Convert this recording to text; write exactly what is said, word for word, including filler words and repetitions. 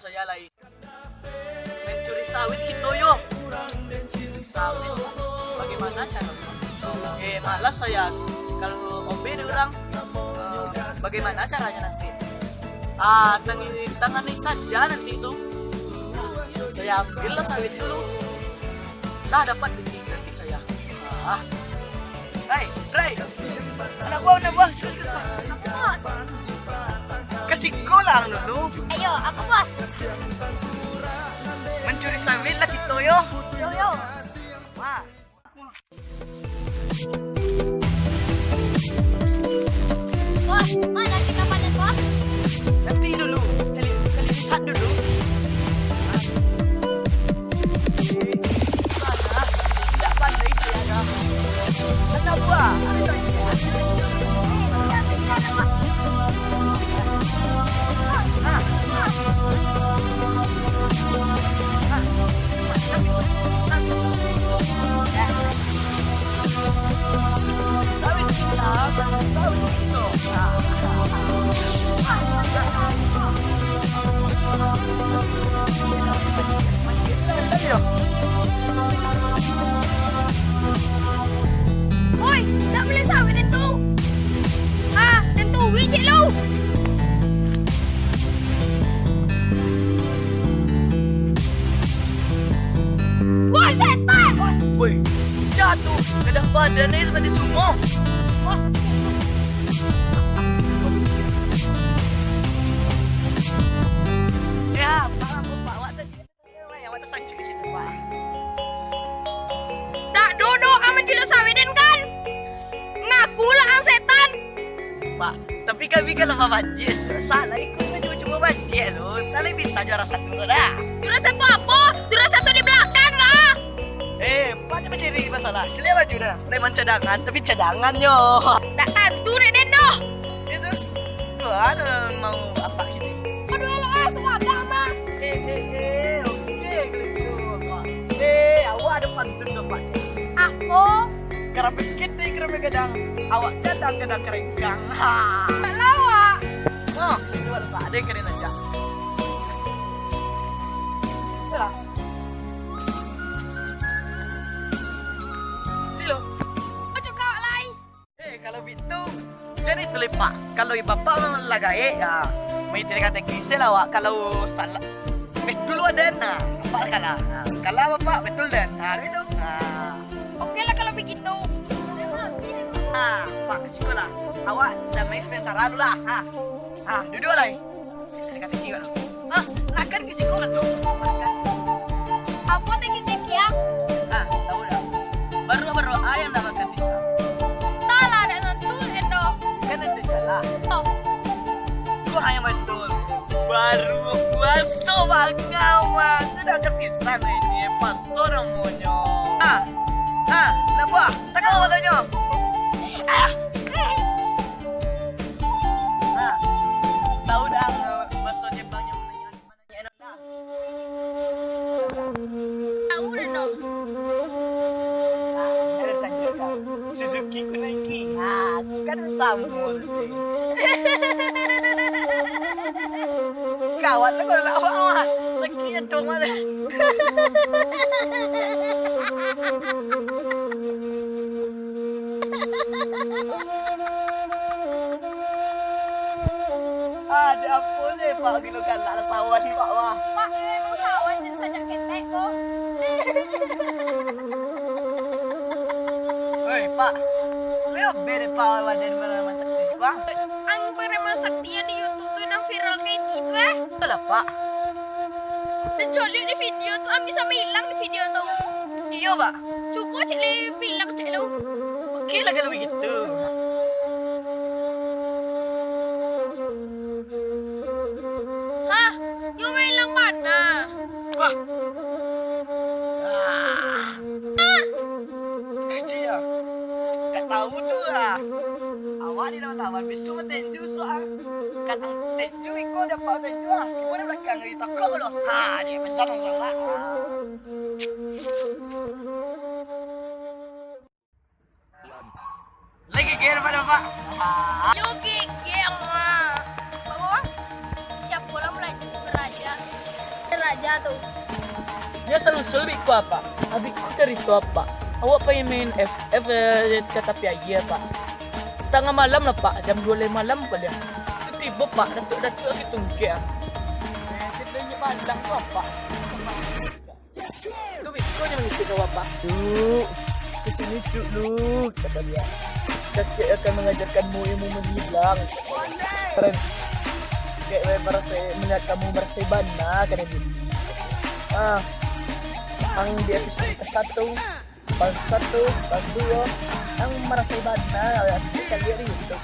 Saya lai. Mancuri sawit kito yo. Sawit. Bagaimana caranya? Eh, malas saya. Kalau obe di orang, eh, bagaimana caranya nanti? Ah, tangani, tangani saja nanti itu. Saya ambil lah sawit dulu. Lah dapat duit nanti saya. Ah. Hai, Rai. Anak buah, anak buah. Siko, siko, siko. Ka siko lah dulu. Ayo, apa, Bos? Mancuri sawit lah kito yo. Yo, yo. Wah. Bos, mana kita panen, Bos? Nanti dulu, cari, cari lihat dulu. Tidak pandai saya dah. Anak buah, ada tak? Oi, dak buliah sawit den tu. Ah, den tu wih cek lu. Woi, setan! Woi, sia tu? Gadang badan ni sampai di sumur. Wah. Ya, salah, Pak. Awak tadi, awak tersangkut di situ, Pak. Dak dodo amat cilok sawit den kan? Ngaku lah ang setan. Pak, tapi kami kan lah babanjir, salah ikut cubo-cubo banjir tu. Salah bisa juara satu tu dah. Juara satu apa? Juara satu di belakang lah. Eh, Pak, dia mencari masalah. Celiak baju dah. Preman cadangan, tapi cadangan yo. Tak tantu dek den doh. Itu. Tuh, ada mau apa gini? Aduh, alah, ah, suagak mah. Eh, eh, eh, oke, kalau gitu, Pak. Eh, awak ada pantun dah, Pak. Apo? Keramik kete, keramik gadang. Awak cadang gadang kerengkang. Ha. Tak lawak. Oh, sini ada Pak, ada yang keren aja. Yalah. Silo. Ojo kawak lai. Eh, kalau bitu, jadi tu lepak. Kalau bapak memang lah gaek, ya, main tiga kata kisah lah, awak. Kalau salah, betul ada nah. Bapak kalah. Nah, kalah bapak, betul dan. Nah, itu. Nah. Oke lah kalau begitu. Ah, Pak, siko lah. Awak dah main sementara dulu lah. Ha. Ha, duduk lah. Saya kata tiga lah. Ah, lakan ke siko lah tu. Apa tadi tadi ya? Ah, tahu dah. Baru-baru ayam dah makan pisang. Tak lah, ada ngantuk, Endo. Kan itu salah. Oh. Kok ayam betul? Baru puasa bangawan. Sudah makan pisang ini. Puasa namanya. Ah, ah, nak buah? Cakap awak tanya. Ah. Ha, tahu dah, eh, baso Jepangnyo mananyo-nanyo dah. Tahu dah, Nom. Ha, ada tanya dah. Suzuki ku Nike. Ha, kan samo tu. Kawan lah kalau nak awak. Sakit tu malah. Ada apo sih, Pak? Gilo galak lah sawan ni, Pak, wah. Pak, iyo emang sawan, jan sajak ketek ko. Oi, Pak. Ayo beri Pak badan badan macam tu, Pak. Ang preman sakti yang di YouTube tu yang viral kayak gitu, eh. Betul lah, Pak. Terculik di video tu, ang bisa menghilang di video tu. Iyo, Pak. Cubo cek le bilang cek lu. Oke lah kalau begitu. Hah? Yo main lang mana? Wah. Ah. Ah. Kecil ya. Tak tahu tu lah. Awak ni lawan-lawan. Besok mah tenju suah. Kadang tenju iko dia pau tenju ah. Iko di belakang di toko lo. Ha, dia besar langsung lah. Lagi gear pada Pak. Yo geger mah. Bawa. Siapa lah mulai beraja. Nyo salusul biko, Pak. Abih ko carito, Pak. Awak pai main F F, eh, ka tapi aia, Pak. Tangah malam lah, Pak. Jam duo lai malam paliang. Tu tibo, Pak, datuak-datuak ka tungkek, ah. Eh, cito inyo balang tu, Pak. Tu biko nyo mangecek ka awak, Pak. Duk, ka siko, Cuk, duk, kato dia. Kakek akan mangajakanmu ilmu manghilang. Keren. Kakek marasai, malihat kamu marasai bana, keren. Ah, ang di episode ka satu, part satu, part duo, ang marasai bana, kalian itu.